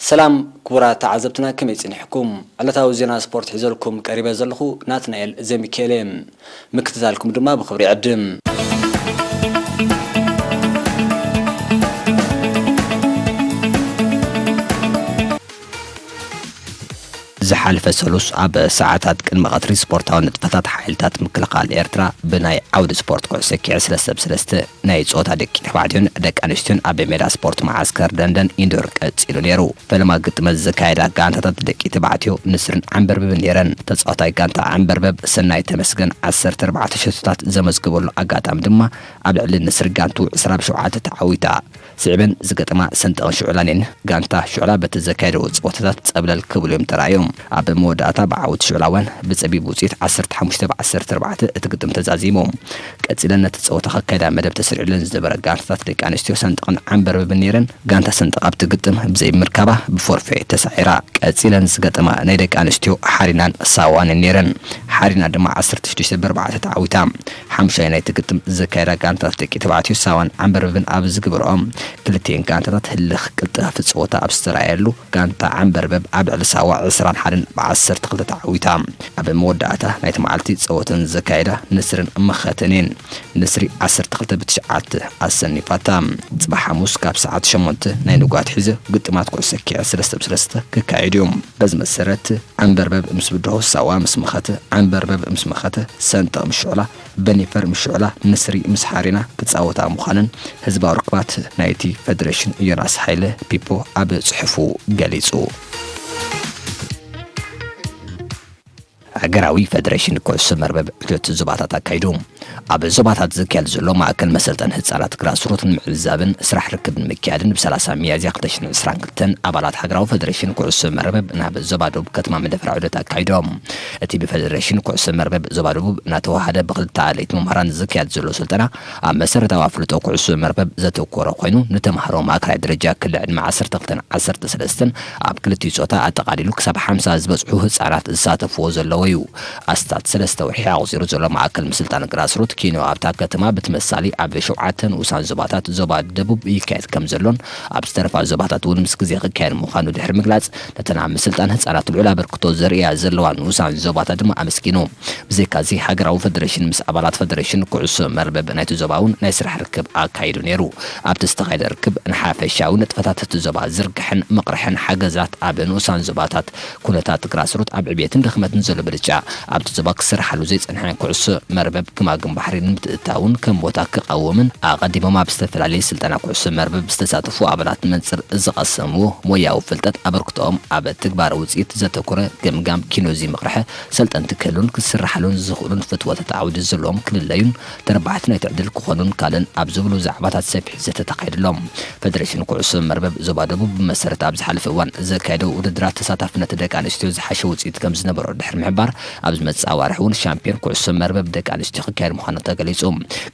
ሰላም ክቡራት ተዓዘብትና፣ ከመይ ጸኒሕኩም? ዕለታዊ ዜና ስፖርት ሒዘልኩም ቀሪበ ዘለኹ ናትናኤል ዘሚካኤል እየ። ምክትታልኩም ድማ ብኽብሪ ይዕድም። ዝሓለፈ ሰሉስ ኣብ ሰዓታት ቅድሚ ቀትሪ ስፖርታዊ ንጥፈታት ሓይልታት ምክልኻል ኤርትራ ብናይ ዓውዲ ስፖርት ኩዕሶ ኪዕ ሰለስተ ብ ሰለስተ ናይ ጾታ ደቂ ተባዕትዮን ደቂ ኣንስትዮን ኣብ ሜዳ ስፖርት መዓስከር ደንደን ኢንዶር ቀጺሉ ነይሩ። ፈለማ ግጥመት ዘካየዳ ጋንታታት ደቂ ተባዕትዮ ንስርን ዓንበርበብን ነይረን። ተጻዋታይ ጋንታ ዓንበርበብ ሰናይ ተመስገን ዓሰርተ ኣርባዕተ ሸቶታት ዘመዝገበሉ ኣጋጣሚ ድማ ኣብ ልዕሊ ንስሪ ጋንቱ ዕስራ ብ ሸውዓተ ተዓዊታ። ስዕበን ዝገጠማ ሰንጠቕን ሽዑላን እየን። ጋንታ ሽዑላ በቲ ዘካየደዎ ጸወታታት ጸብለል ክብሉ እዮም ተራእዮም። ኣብ መወዳእታ ብዓወት ሽዑላውያን ብጸቢብ ውጽኢት ዓሰርተ ሓሙሽተ ብ ዓሰርተ ኣርባዕተ እቲ ግጥም ተዛዚሞም። ቀጺለን ነቲ ጸወታ ከካይዳ መደብ ተሰሪዑለን ዝነበረ ጋንታታት ደቂ ኣንስትዮ ሰንጠቕን ዓንበርበብን ነይረን። ጋንታ ሰንጠቕ ኣብቲ ግጥም ብዘይ ምርካባ ብፎርፌ ተሳዒራ። ቀጺለን ዝገጠማ ናይ ደቂ ኣንስትዮ ሓሪናን ሳዋን ነይረን። ሓሪና ድማ ዓሰርተ ሽዱሽተ ብ ኣርባዕተ ተዓዊታ። ሓሙሻይ ናይቲ ግጥም ዘካየዳ ጋንታት ደቂ ተባዕትዮ ሳዋን ዓንበርበብን ኣብ ዝግበርኦም ክልቲኤን ጋንታታት ህልኽ ቅልጣፊ ጸወታ ኣብ ዝተራእየሉ፣ ጋንታ ዓንበርበብ ኣብ ልዕሊ ሳዋ ዕስራን ሓደን ብ ዓሰርተ ክልተ ተዓዊታ። ኣብ መወዳእታ ናይቲ መዓልቲ ጸወተን ዘካየዳ ንስርን መኸተን እየን። ንስሪ ዓሰርተ ክልተ ብ ትሽዓተ ኣሰኒፋታ። ጽባሕ ሓሙስ ካብ ሰዓት ሸሞንተ ናይ ንጓት ሒዘ ግጥማት ኩዕሶ ኪዕ ሰለስተ ብ ሰለስተ ክካየድ እዩ። በዚ መሰረት፣ ዓንበርበብ ምስ ብድሆ ሳዋ ምስ መኸተ፣ ዓንበርበብ ምስ መኸተ፣ ሰንጠቕ ምስ ሽዑላ፣ በኒፈር ምስ ሽዑላ፣ ንስሪ ምስ ሓሪና ክጻወታ ምዃነን ህዝባዊ ርክባት ናይቲ ፈደረሽን ዮናስ ሃይለ ፒፖ ኣብ ጽሑፉ ገሊጹ። ሃገራዊ ፈደረሽን ኩዕሶ መርበብ ዕቱት ዞባታት ኣካይዱ። ኣብ ዞባታት ዝካየድ ዘሎ ማእከል መሰልጠን ህጻናት ግራስሩት ንምዕዛብን ስራሕ ርክብ ንምክያድን ብ ሰላሳ ሚያዝያ ክልተ ሽሕን ዕስራን ክልተን ኣባላት ሃገራዊ ፈደረሽን ኩዕሶ መርበብ ናብ ዞባ ደቡብ ከተማ መንደፈራ ዑደት ኣካይዶም። እቲ ብፈደረሽን ኩዕሶ መርበብ ዞባ ደቡብ እናተዋሃደ ብክልተ ኣለይቲ መምህራን ዝካየድ ዘሎ ስልጠና ኣብ መሰረታዊ ኣፍልጦ ኩዕሶ መርበብ ዘተኮረ ኮይኑ፣ ንተምሃሮ ማእከላይ ደረጃ ክሊ ዕድመ ዓሰርተ ክልተን ዓሰርተ ሰለስተን ኣብ ክልቲኡ ጾታ ኣጠቓሊሉ ክሳብ ሓምሳ ዝበጽሑ ህጻናት ዝሳተፍዎ ዘለዎ እዩ። ኣስታት ሰለስተ ወርሒ ኣቑጺሩ ዘሎ ማእከል ምስልጣን ግራስሩት ኪኖ ኣብታ ከተማ ብተመሳሊ ኣብ ሸውዓተ ንኡሳን ዞባታት ዞባ ደቡብ ይካየድ ከም ዘሎን ኣብ ዝተረፋ ዞባታት እውን ምስ ግዜ ክካየድ ምዃኑ ድሕሪ ምግላጽ፣ ነተን ኣብ ምስልጣን ህጻናት ልዑል ኣበርክቶ ዘርእያ ዘለዋ ንኡሳን ዞባታት ድማ ኣመስጊኑ። ብዘይካዚ፣ ሃገራዊ ፈደረሽን ምስ ኣባላት ፈደረሽን ኩዕሶ መርበብ ናይቲ ዞባ እውን ናይ ስራሕ ርክብ ኣካይዱ ነይሩ። ኣብቲ ዝተኻየደ ርክብ፣ ንሓፈሻዊ ንጥፈታት እቲ ዞባ ዝርግሐን መቕርሐን ሓገዛት ኣብ ንኡሳን ዞባታት፣ ኩነታት ግራስሩት ኣብ ዕብየትን ድኽመትን ዘሎ ብልጫ፣ ኣብቲ ዞባ ክስርሓሉ ዘይጸንሐ ኩዕሶ መርበብ ግማግም ባሕሪ ንምትእትታውን ከም ቦታ ክቐውምን፣ ኣቐዲሞም ኣብ ዝተፈላለየ ስልጠና ኩዕሶ መርበብ ዝተሳተፉ ኣባላት መንጽር ዝቐሰምዎ ሞያዊ ፍልጠት ኣበርክቶኦም ኣብ ትግባረ ውጽኢት ዘተኮረ ገምጋም ኪኖዚ መቕርሐ ሰልጠንቲ ክህሉን ክስርሓሉን ዝኽእሉን ፍትወታት ዓውዲ ዘለዎም ክልለዩን ተረባሕቲ ናይቲ ዕድል ክኾኑን ካልእን ኣብ ዝብሉ ዛዕባታት ሰፊሕ ዘተ ተኻይድሎም። ፈደሬሽን ኩዕሶ መርበብ ዞባ ደቡብ ብመሰረት ኣብ ዝሓለፈ እዋን ዘካየዶ ውድድራት ተሳታፍነት ደቂ ኣንስትዮ ዝሓሸ ውጽኢት ከም ዝነበሮ ድሕሪ ምሕባር፣ ኣብ ዝመጽእ ኣዋርሕ እውን ሻምፒዮን ኩዕሶ መርበብ ደቂ ኣንስትዮ ክካየድ ምዃኑ ተገሊጹ።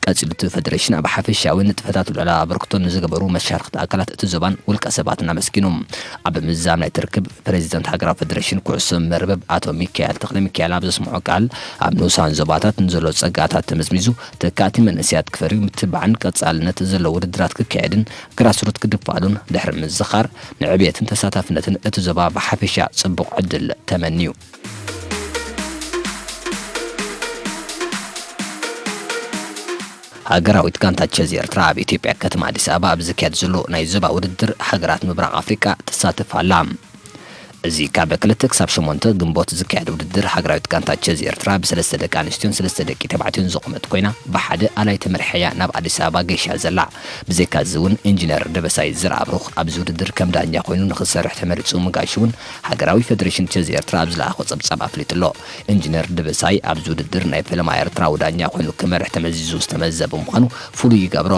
ቀጺሉ እቲ ፈደሬሽን ኣብ ሓፈሻዊ ንጥፈታት ልዑላዊ ኣበርክቶ ንዝገበሩ መሻርኽቲ ኣካላት እቲ ዞባን ውልቀ ሰባትን ኣመስጊኑ። ኣብ ምዝዛም ናይቲ ርክብ ፕሬዚደንት ሃገራዊ ፈደሬሽን ኩዕሶ መርበብ ኣቶ ሚካኤል ተኽለ ሚካኤል ኣብ ዘስምዖ ቃል፣ ኣብ ንኡሳን ዞባታት ንዘሎ ጸጋታት ተመዝሚዙ ተካእቲ መንእሰያት ክፈርዩ ምትብባዕን ቀጻልነት ዘለዎ ውድድራት ክካየድን ግራስሩት ክድፋሉን ድሕሪ ምዝኻር፣ ንዕብየትን ተሳታፍነትን እቲ ዞባ ብሓፈሻ ጽቡቕ ዕድል ተመንዩ። ሃገራዊት ጋንታ ቸዝ ኤርትራ ኣብ ኢትዮጵያ ከተማ ኣዲስ ኣበባ ኣብ ዝካየድ ዘሎ ናይ ዞባ ውድድር ሃገራት ምብራቕ ኣፍሪቃ ትሳተፍ ኣላ። እዚ ካብ ክልተ ክሳብ ሸሞንተ ግንቦት ዝካየድ ውድድር ሃገራዊት ጋንታ ቸዝ ኤርትራ ብሰለስተ ደቂ ኣንስትዮን ሰለስተ ደቂ ተባዕትዮን ዝቖመት ኮይና፣ ብሓደ ኣላይ ተመርሐያ ናብ ኣዲስ ኣበባ ገይሻ ዘላ። ብዘይካዚ እውን ኢንጂነር ደበሳይ ዘርኣብሩኽ ኣብዚ ውድድር ከም ዳኛ ኮይኑ ንኽሰርሕ ተመሪጹ ምጋሹ እውን ሃገራዊ ፈደሬሽን ቸዝ ኤርትራ ኣብ ዝለኣኾ ጸብጻብ ኣፍሊጡ ኣሎ። ኢንጂነር ደበሳይ ኣብዚ ውድድር ናይ ፈለማ ኤርትራዊ ዳኛ ኮይኑ ክመርሕ ተመዚዙ ዝተመዘበ ምዃኑ ፍሉይ ይገብሮ።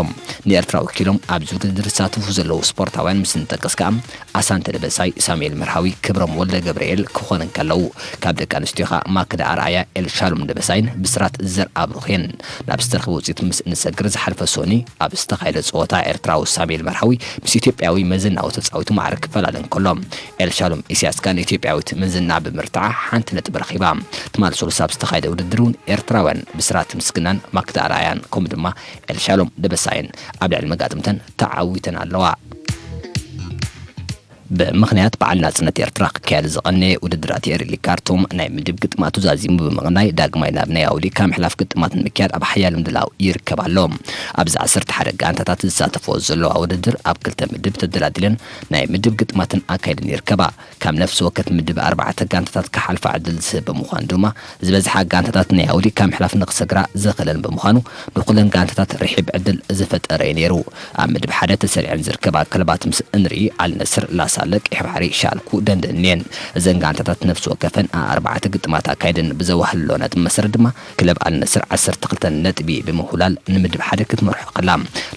ንኤርትራ ወኪሎም ኣብዚ ውድድር ዝሳተፉ ዘለዉ ስፖርታውያን ምስ እንጠቅስ ከኣ ኣሳንተ ደበሳይ፣ ሳሙኤል መርሃዊ፣ ክብሮም ወልደ ገብርኤል ክኾኑ እንከለዉ፣ ካብ ደቂ ኣንስትዮ ከኣ ማክዳ ኣርኣያ፣ ኤልሻሎም ደበሳይን ብስራት ዘርኣብሩኽን ናብ ዝተረኽበ ውጽኢት ምስ እንሰግር ዝሓለፈ ሶኒ ኣብ ዝተኻየደ ጸወታ ኤርትራዊ ሳሙኤል መርሃዊ ምስ ኢትዮጵያዊ መዘናኡ ተጻዊቱ ማዕረ ክፈላለ እንከሎ፣ ኤልሻሎም ኢሳያስ ከኣ ንኢትዮጵያዊት መዘና ብምርታዓ ሓንቲ ነጥቢ ረኺባ። ትማል ሶሉስ ኣብ ዝተኻየደ ውድድር እውን ኤርትራውያን ብስራት ምስግናን ማክዳ ኣርኣያን ከምኡ ድማ ኤልሻሎም ደበሳይን ኣብ ልዕሊ መጋጥምተን ተዓዊተን ኣለዋ። ብምኽንያት በዓል ናጽነት ኤርትራ ክካየድ ዝቐነየ ውድድራት ኤሪሊ ካርቱም ናይ ምድብ ግጥማቱ ዛዚሙ ብምቕናይ ዳግማይ ናብ ናይ ኣውሊካ ምሕላፍ ግጥማት ንምክያድ ኣብ ሓያል ምድላው ይርከብ ኣሎ። ኣብዚ ዓሰርተ ሓደ ጋንታታት ዝሳተፈኦ ዘለዋ ውድድር ኣብ ክልተ ምድብ ተደላዲለን ናይ ምድብ ግጥማትን ኣካይድን ይርከባ። ካብ ነፍሲ ወከፍ ምድብ ኣርባዕተ ጋንታታት ክሓልፋ ዕድል ዝህብ ብምዃኑ ድማ ዝበዝሓ ጋንታታት ናይ ኣውሊካ ምሕላፍ ንክሰግራ ዘኽእለን ብምዃኑ ንኩለን ጋንታታት ርሒብ ዕድል ዝፈጠረ እዩ ነይሩ። ኣብ ምድብ ሓደ ተሰሪዐን ዝርከባ ክለባት ምስ እንርኢ ኣልነስር፣ ላሳለ፣ ቀይሕ ባሕሪ፣ ሻልኩ ደንደን እየን። እዘን ጋንታታት ነፍሲ ወከፈን ኣርባዕተ ግጥማት ኣካይደን ብዘዋህልሎ ነጥቢ መሰረት ድማ ክለብ ኣልነስር ዓሰርተ ክልተ ነጥቢ ብምውህላል ንምድብ ሓደ ክትመርሖ ከላ፣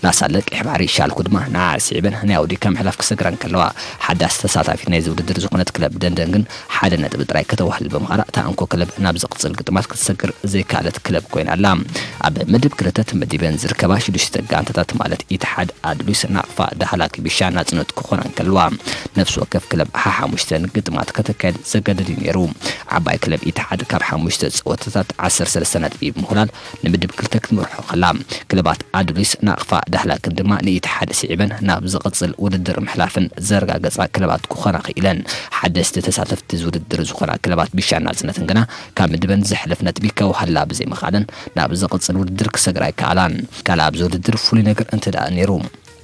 ላሳለ፣ ቀይሕ ባሕሪ፣ ሻልኩ ድማ ንዓ ስዒበን ናይ ኣውዲካ ምሕላፍ ክሰግራ እንከለዋ፣ ሓዳስ ተሳታፊት ናይዚ ውድድር ዝኾነት ክለብ ደንደን ግን ሓደ ነጥቢ ጥራይ ከተዋህልል ብምኽኣላ እታ እንኮ ክለብ ናብ ዝቕጽል ግጥማት ክትሰግር ዘይከኣለት ክለብ ኮይና ኣላ። ኣብ ምድብ ክልተ ተመዲበን ዝርከባ ሽዱሽተ ጋንታታት ማለት ኢትሓድ፣ ኣድሉስ፣ ናቕፋ፣ ዳህላክ፣ ቢሻ ናጽነት ክኾና እንከለዋ፣ ነፍሲ ወከፍ ክለብ ሓሓሙሽተ ግጥማት ከተካየድ ዘገድድ እዩ ነይሩ። ዓባይ ክለብ ኢትሓድ ካብ ሓሙሽተ ጸወታታት ዓሰርተ ሰለስተ ነጥቢ ብምውህላል ንምድብ ክልተ ክትመርሖ ከላ፣ ክለባት ኣድሉስ፣ ናቕፋ፣ ዳህላክን ድማ ንኢትሓድ ስዒበን ናብ ዝቕጽል ውድድር ምሕላፍን ዘረጋገጻ ክለባት ክኾና ክኢለን። ሓደስቲ ተሳተፍቲ እዚ ውድድር ዝኾና ክለባት ቢሻን ናጽነትን ግና ካብ ምድበን ዘሕልፍ ነጥቢ ከውሃላ ብዘይምኽኣለን ናብ ዝቕጽል ውድድር ክሰግራ ኣይከኣላን። ካልእ ኣብዚ ውድድር ፍሉይ ነገር እንተ ደኣ ነይሩ፣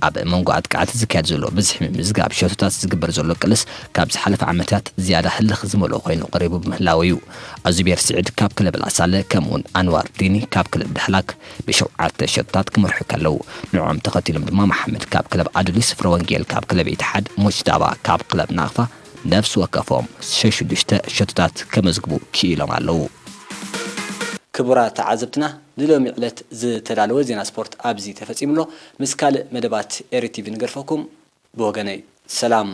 ኣብ መንጎ ኣጥቃዕቲ ዝካየድ ዘሎ ብዝሒ ምምዝጋብ ሸቶታት ዝግበር ዘሎ ቅልስ ካብ ዝሓለፈ ዓመታት ዝያዳ ህልኽ ዝመልኦ ኮይኑ ቀሪቡ ብምህላው እዩ። ኣዙቤር ስዒድ ካብ ክለብ ላሳለ ከምኡውን ኣንዋር ዲኒ ካብ ክለብ ዳህላክ ብሸውዓተ ሸቶታት ክመርሑ ከለዉ፣ ንዕኦም ተኸቲሎም ድማ መሓመድ ካብ ክለብ ኣዱሊስ፣ ፍረወንጌል ካብ ክለብ ኢትሓድ፣ ሙጅታባ ካብ ክለብ ናቕፋ ነፍሲ ወከፎም ሸሽዱሽተ ሸቶታት ከመዝግቡ ክኢሎም ኣለዉ። ክቡራት ተዓዘብትና፣ ንሎሚ ዕለት ዝተዳለወ ዜና ስፖርት ኣብዚ ተፈጺሙ ኣሎ። ምስ ካልእ መደባት ኤሪ ቲቪ ንገድፈኩም። ብወገነይ ሰላም።